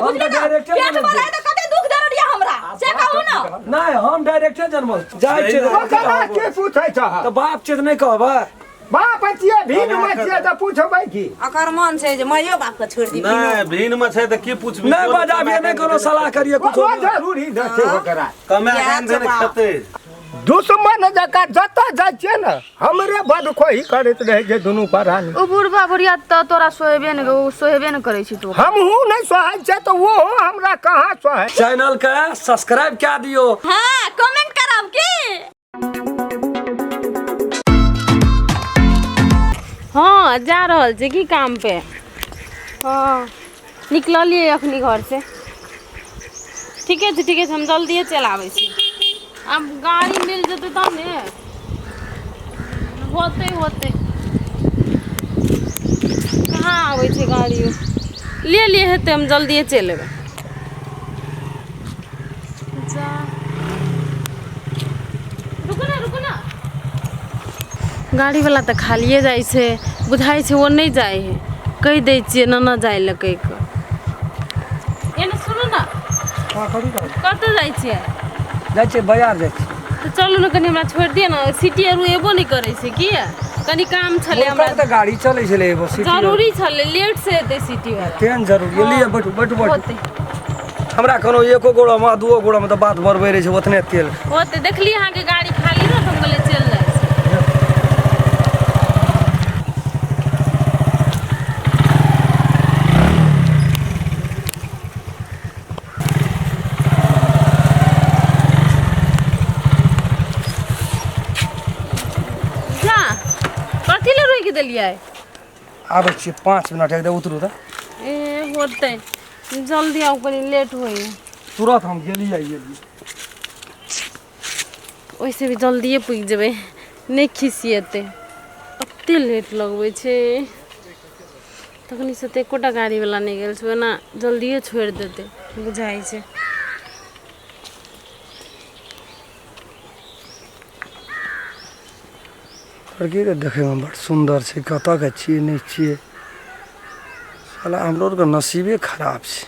छी हम बुझलियै तऽ ना डायरेक्टे पेट जनमल में रहै तऽ कते दुख दर्द यऽ हमरा से कहू ना नहि हम डायरेक्टे जनमल छी। जाइ छियै ओकरा के पूछै छह तऽ बाप छै तऽ नहि कहबै बाप छियै भीन मे छियै तऽ पूछबै की ओकर मन छै जे माइयो बाप के छोड़ि दी नहि भीन में छै तऽ की पूछबी नहि बजाबियै नहि कोनो सलाह करियै कुछो ओ जरूरी नहि छै ओकरा कमा के आनतै ने खेतै दुश्मन जकाँ जतऽ जाइ छियै ने हमरे बदखोही करैत रहै छै दुनू प्राणी ओ बुढ़बा बुढ़िया तऽ तोरा सोहेबे ने ओ सोहेबे ने करै छै तू हमहूँ नहि सहै छियै तऽ ओहो हमरा कहाँ सहै चैनल के सब्सक्राइब कए दियौ हाँ कमेंट करब की हँ जा रहल छी की काम पे हँ निकललियै अखनी घरसँ ठीके छै ठीके छै हम जल्दिए चलि आबै छी आब गाड़ी मिल जेतै तब ने होतै होतै कहाँ आबै छै गाड़ी ले लिए हेतै हम जल्दिए चलि एबै जा रुकू ना रुकू ना गाड़ीवला तऽ खालिए जाइ छै बुझाइ छै ओ नहि जाइ हइ कहि दै छियै न न जाइ लए कहि कऽ एने सुनू ने कतऽ जाइ छियै जाइ छियै बाजार जाइ छियै तऽ चलू ने कनि हमरा छोड़ि दिअ ने सिटी आर एबो नहि करै छै की कनि काम छलै हमरा तऽ गाड़ी चलै छलै एगो सिटी जरूरी छलै लेट से एतै सिटी वाला केहन जरूरी लिअ बैठू बैठू बैठू होतै हमरा कोनो एको गोड़ामे दूओ गोड़ामे तऽ बात बरबै रहै छै ओतने तेल होतै देखली अहाँके गाड़ी खाली रहत हम कहलियै चलि जाइ छी जा कथी लए रोकि देलियै आबै छियै 5 मिनट एकदम उतरू तऽ ए होतै जल्दी आउ कनि लेट होइए तुरत हम गेलियै एलियै ओहिसँ भी जल्दिए पुगि जेबै नहि खिसिएतै एते लेट लगबै छै तखनिसँ तऽ एकोटा गाड़ीवला नहि गेल छै ओना जल्दिए छोड़ि देतै बुझाइ छै लड़की तऽ देखैमे बड़ सुन्दर छै कतऽके छियै नहि छियै साला हमरो आरके नसीबे खराब छै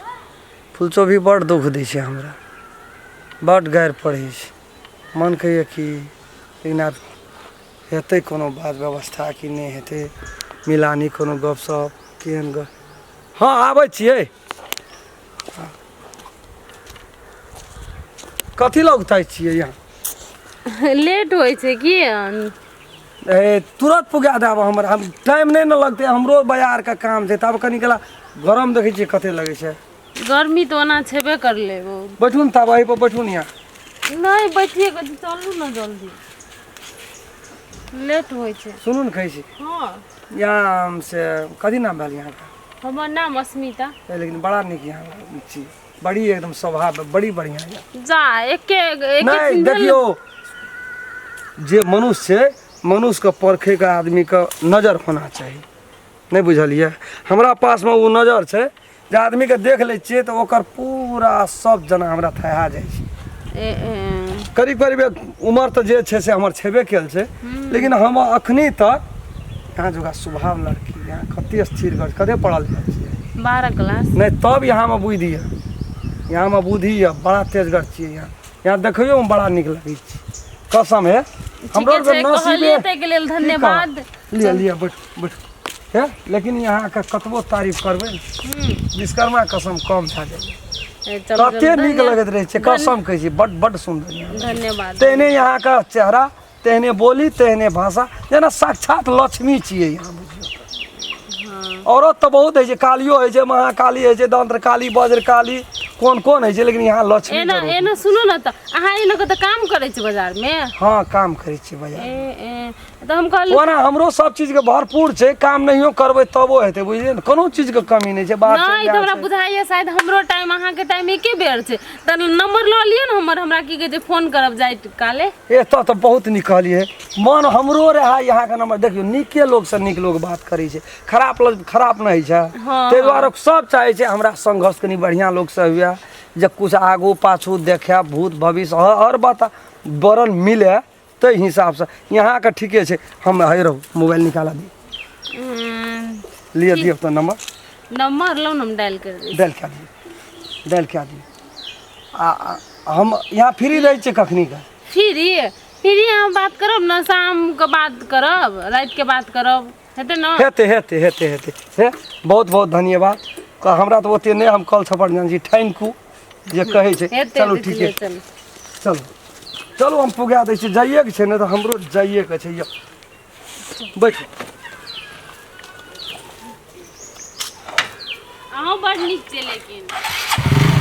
फुलचोभी बड़ दुःख दै छै हमरा बड़ गारि पढ़ै छै मन कहैए कि लेकिन आब हेतै कोनो बात व्यवस्था कि नहि हेतै मिलानी कोनो गपशप केहन गप हँ आबै छियै कथी लए उगताइ छियै यहाँ लेट होइ छै की ए तुरत पुगा देब हमर हम टाइम नहि ने लगतै हमरो बाजारके काम छै तब कनि कला गरम देखै छियै कते लगै छै गर्मी तऽ ओना छेबे करलै बहुत बैठू ने तब एहिपर बैठू ने यहाँ नहि बैठिए कऽ चलू ने जल्दी लेट होइ छै सुनू ने कहै छी हँ यहाँ से कथी नाम भेल यहाँके हमर नाम अस्मिता लेकिन बड़ा नीक यहाँ छी बड़ी एकदम स्वभाव बड़ी बढ़िया यऽ जा एके एके नहि दिन भेल देखियौ जे मनुष्य छै मनुष्यके परखैके आदमीके नजर होना चाही नहि बुझलियै हमरा पासमे ओ नजर छै जे आदमीके देख लै छियै तऽ ओकर पूरा सब जना हमरा थहा जाइ छै ए, ए, करीब करीब उमर तऽ जे छै से हमर छेबे कयल छै लेकिन हम अखनी तक यहाँ जोगा स्वभाव लड़की यहाँ कते स्थिर घर कते पढ़ल जाइ छियै 12 क्लास नहि तब यहाँमे बुद्धि यऽ यहाँमे बुद्धि यऽ बड़ा तेजगर छियै यहाँ यहाँ देखैयोमे बड़ा नीक लगै छै कसम हे हमरो ठीके छै आरके नसीबे कहलियै ताहिके लेल की धन्यवाद कहब? लिअ लिअ बैठू बैठू हे लेकिन यहाँके कतबो तारीफ करबै विश्वकर्मा कसम कम भए जाइए ए, चलू, कते चलू, नीक लगैत रहै छै कसम कहै छी बड बड सुन्दर यहाँ धन्यवाद तेहने यहाँके चेहरा तेहने बोली तेहने भाषा जेना साक्षात लक्ष्मी छियै यहाँ बुझियौ औरत तऽ बहुत होइ छै कालियो होइ छै महाकाली होइ छै दंत्र काली वज्र काली कोन कोन होइ छै लेकिन यहाँ लक्ष्मी एना जरूर। एना सुनू ने तऽ अहाँ एना कऽ तऽ काम करै छी बाजारमे हँ काम करै छियै बाजार ए ए तऽ हम कहली ओना हमरो सब चीजके भरपूर छै काम नहियो करबै तबो हेतै बुझलियै ने कोनो चीजके कमी नहि छै बात छै, नहि तऽ हमरा छै। बुझाइए शायद हमरो टाइम अहाँके टाइम एके बेर छै तऽ नंबर लऽ लिअ ने हमर हमरा की कहै छै फोन करब जाइत काले एतऽ तऽ बहुत नीक कहलियै मन हमरो रहए यहाँके नंबर देखियौ नीके लोकसँ नीक लोक बात करै छै खराब लोक खराब नहि होइ छै ताहि दुआरे सब चाहै छै हमरा संघर्ष कनि बढ़िआँ लोकसँ हुए जे किछु आगू पाछू देखए भूत भविष्य हर बात वरण मिले ताहि हिसाबसँ यहाँके ठीके छै हम हइ रहू मोबाइल निकालऽ दी लिअ दियौ तऽ नंबर नंबर लौ ने हम डायल कर दै डायल कए दियौ दालि कए दियौ। आ हम यहाँ फ्री रहै छियै कखनी के? फ्री फ्री अहाँ बात करब ने, शामके बात करब, रातिके बात करब, हेतै ने? हेतै हेतै हेतै हेतै। हे बहुत बहुत धन्यवाद। हमरा तऽ ओते नहि, हम कल छपट जानै छी। Thank U जे कहै छै। हेतै। चलू। हेतै, ठीके। चलू। चलू चलू, हम पुगा दै छी। जाइएके छै ने, तऽ हमरो जाइएके छै। यौ बैठू। अहूँ बड़ नीक छै लेकिन।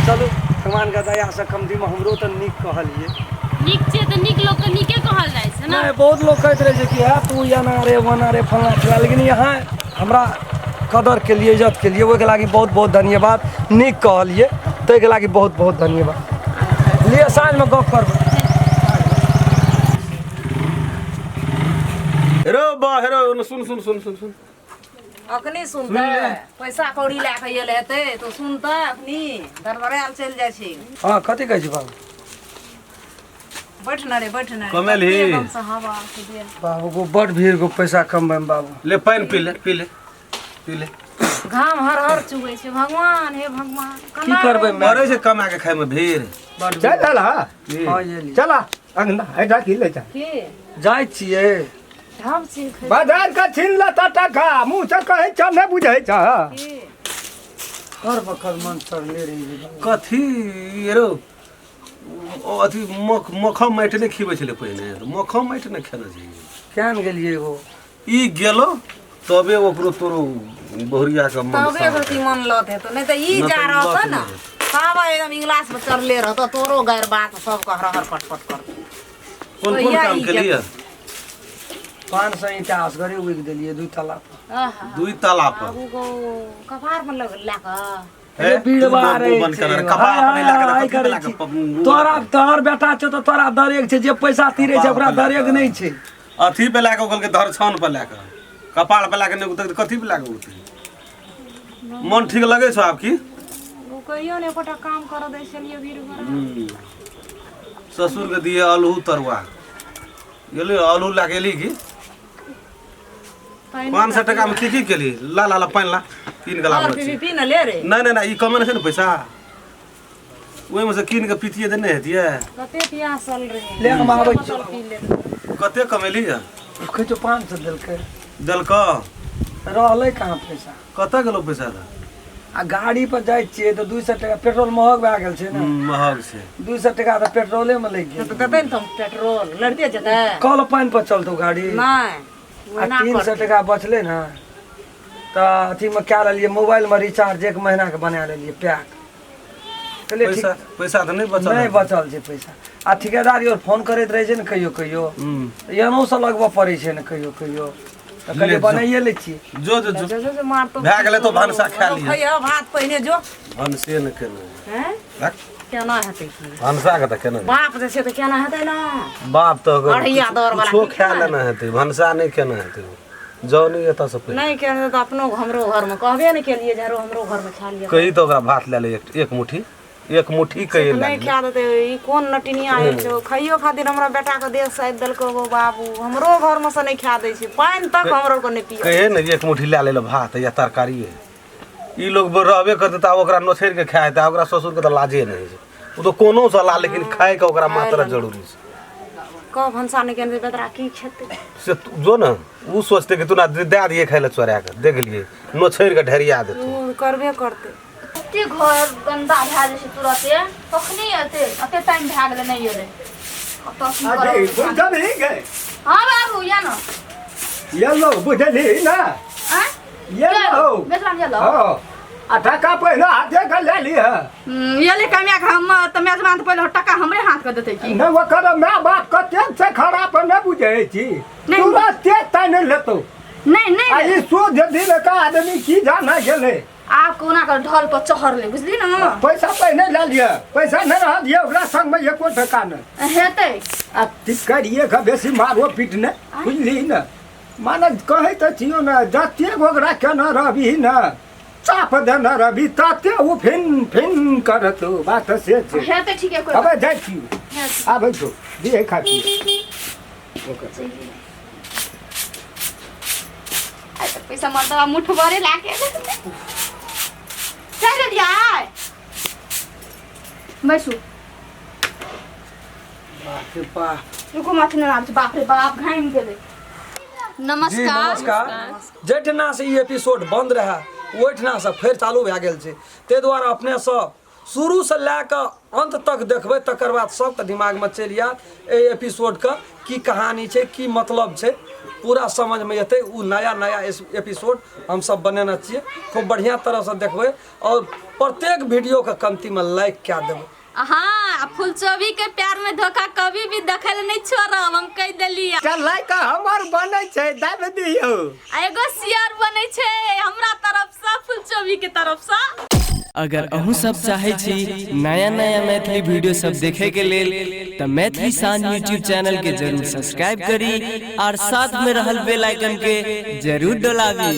चलू, भगवानके दयासँ कमतीमे हमरो तऽ नीक कहलियै। नीक छै तऽ नीक लोकके नीके कहल जाइ छै ने। नहि, बहुत लोक कहैत रहै छै कि हे तू एना रे ओना रे फल्लाँ चिल्लाँ, लेकिन यहाँ हमरा कदर के लिए, इज्जत के लिए, ओहिके लागि बहुत बहुत धन्यवाद। नीक कहलियै ताहिके लागि बहुत बहुत धन्यवाद। लिअ, साँझमे गप करबै। हेरो बा हेरो, सुन सुन सुन सुन सुन। अखनी सुनतै? पैसा कौड़ी लए कऽ एल हेतै तऽ सुनतै? अखनी धड़बड़ायल चलि जाइ छै। हँ, कथी कहै छी बाबू? बैठ न रे, बैठ न रे। कमेलही? कते एकदमसँ हवा छै देह। बाबू गो, बड़ भीड़ गो पैसा कमबैमे बाबू। ले पानि पी ले, पी ले, पी ले। घाम हर हर चुबै छै। भगवान, हे भगवान, की केना करबै? पड़ै छै कमा के खायमे भीड़। बड़ चल चल। हाँ। हँ, एली। चला अंगना, एहिठा की ले जा। की? जाइ छियै। ढब छी खै। बाजार के छीन लेता टका, मुँह से कहै छ, नहि बुझै छ। की? हर बखत मन चढ़ले रही छै बाबू। कथी हेरो, ओ अथी मख मखम माटि नहि खिबै छलै पहिने, तऽ मखम माटि नहि खेने छै। केहन गेलियै एगो? ई गेलो तबे ओकरो तोरो बहुरिया के मन तबे शान्त। ओकर मन लत हेतौ, नहि तऽ ई नहि जा तऽ रहत लत ने नहि हेतौ। सब एकदम इंग्लिश में चढ़ले रहतो, तोरो गैर बात सबके हरहर पटपट करतो। कोन कोन कहिया काम ई केलियै? 500 ईंटा असगरे उगि देलियै दुइ तला पर। आहा, दुई ताला पर? बाबू गो, कपार में लग ला कऽ। हे, बीड़बा तू रहे बंद छै। कर रे, कपार पर नहि लाके हाय, कथी करै पे लाके छी। तोरा तोरा तोहर बेटा छौ तऽ तोरा दरेग छै, जे पैसा तीरै छै कपार ओकरा पर दरेग लाके। नहि छै। अथी पे लाके कहलकै, धरछान पर लाके, कपार पे लाके नहि उतरतै, कथी पे लाके उतरतै? मन ठीक लगै छौ आब की? ओ कहियो ने एकोटा काम कर दै छलियै भीड़ भरा। ससुर के दिए अलहू तरुआ गेली, अलहू लए के एली की? 500 टका में की की केली? ला ला ला, पानि ला, कीन के और लाबै पी छी। पी न ले रे। नहि नहि नहि, ई कमे नहि छै ने पैसा, ओहिमे से कीन के पीतियै तऽ नहि हेतियै? कते प्यासल रहे। ले, हम आबै छी। बोतल पी ले। कते कमेली? कहै छौ 500 देलकै। देलकौ? रहलै कहाँ पैसा? कतऽ गेलौ पैसा तऽ? आ गाड़ी पर जाइ छियै तऽ 200 टका पेट्रोल महग भए गेल छै ने। महग छै। 200 टका तऽ पेट्रोले मे लागि गेल। तऽ देतै ने तऽ पेट्रोल लड़ते जेतै। कल पानि पर चलतौ गाड़ी? नहि। आ ओना 300 करतै। टका बचलै ने तऽ अथीमे कए लेलियै, मोबाइलमे रिचार्ज एक महीनाके बना लेलियै पैक। कहलियै ठीक। पैसा पैसा तऽ नहि बचल। नहि बचल छै पैसा। आ ठिकेदार your phone करैत रहै छै ने कहियो कहियो, एनहुसँ लगबऽ पड़ै छै ने कहियो कहियो, तऽ कहलियै ले जो। बनाइए लै छियै। जो जो जो। जो जो जो, मारतो। भए गेलै तो भनसा खा लिअ। खइह भात पहिने, जो। भनसे ने केने। हैं? रख। केना हेतै की? भनसा के तऽ केना? बाप जे छै तऽ केना हेतै ने? बाप तऽ अगर अढ़ैया दौड़ वाला कुछो की खा केना? लेना हेतै, भनसा नहि केना हेतै, जाउ नहि एतऽ से पहिले। नहि केना तऽ अपनो हमरो घरमे कहबे ने केलियै जे हरो हमरो घरमे खा लिअ। कही तऽ ओकरा भात लए ले एक एक मुट्ठी, एक मुट्ठी कही लए नहि ले। खा देतै। ई कोन नटिनिया आयल छै? खाइयो खातिर हमरा बेटाके देह साधि देलको गो बाबू। हमरो घरमे से नहि खा दै छै, पानि तक हमरो के नहि पियै। कहे ने एक मुट्ठी लए ले भात या तरकारी। ई लोग रहबे करतै तऽ आब ओकरा नोछरि के खाय हेतै। ओकरा ससुरके तऽ लाजे नहि होइ छै, ओ तऽ कोनो सँ ला, लेकिन खायके ओकरा मात्रा जरूरी छै। कह, भनसा नहि केने बेदरा की खेतै? से तू जो ने, ओ सोचतै कि तू ना दए दियै खाय लए, चोरा के देख लियै, नोछरि के ढेरिया देतौ। ओ करबे करतै। एते घर गन्दा भए जाइ छै तुरते। कखनी एते एते टाइम भए गेलै, नहि एलै। कतऽ की अरे करब? बुझलही गे? हाँ बाबू, या न। ये लो, बुझलही ना? आँय? ये लो। बेचला ये लो। हाँ, आ टका पहिने हाथे के ले लिह। ये ले कमिया के, हम तऽ मेजबान तऽ पहिले टका हमरे हाथ के देतै की? नहि, ओकर माय बाप कतेक छै खराब, नहि बुझै छी। नहि। तुरते तानि लेतौ। नहि नहि। आ ई सोझ दिल का आदमी की जाना गेलै। आब कोना कर ढल पर चढ़ले, बुझली ने? पैसा पहिने लए लिअ, पैसा नहि रहल दिअ ओकरा संगमे एको टका नहि। हेतै। आ करिए के बेसी मारो पीट नहि, बुझली ने? माने कहै तऽ छियौ ने, जतेक ओकरा केना रहबही ने, चाप देने रहबी, तते ओ फिन फिन करतौ। बात से छै। हेतै, ठीके कोइ। अबे जाइ छी, आबै छौ दिहे खा पी ओकर। आइ तऽ पैसा मर्दबा मुठ भरे लाके चल दिया आइ। बैसू। बाप रे बाप। रुकू, माथ नहि आबै छै। बाप रे बाप, घामि गेलै। जी। नमस्कार। नमस्कार। जाहिठिना से ई एपिसोड बंद रहए, ओहिठिना से फेर चालू भए गेल छै। ताहि दुआरे अपने सब शुरूसँ लए कऽ अन्त तक देखबै, तकर बाद सबके दिमागमे चलि आयत एहि एपिसोडके की कहानी छै, की मतलब छै, पूरा समझमे एतै। ओ नया नया एपिसोड हमसब बनेने छियै। खूब बढ़िआँ तरहसँ देखबै आओर प्रत्येक वीडियोके कमतीमे लाइक कए देबै। हाँ, फुलचोभी के प्यार में धोखा कभी भी देखै लए नहीं छोड़ब, हम कहि देलियै। चल लाइक हमर बनै छै, दाबि दियौ। आ एगो शेयर बनै छै हमरा तरफ से, फुलचोभी के तरफ से। अगर अहूँ सब चाहै छी नया नया मैथिली वीडियो सब देखे के लेल, तऽ मैथिली शान यूट्यूब चैनल के जरूर सब्सक्राइब करी और साथ में रहल बेल आइकन के जरूर डोलाबी।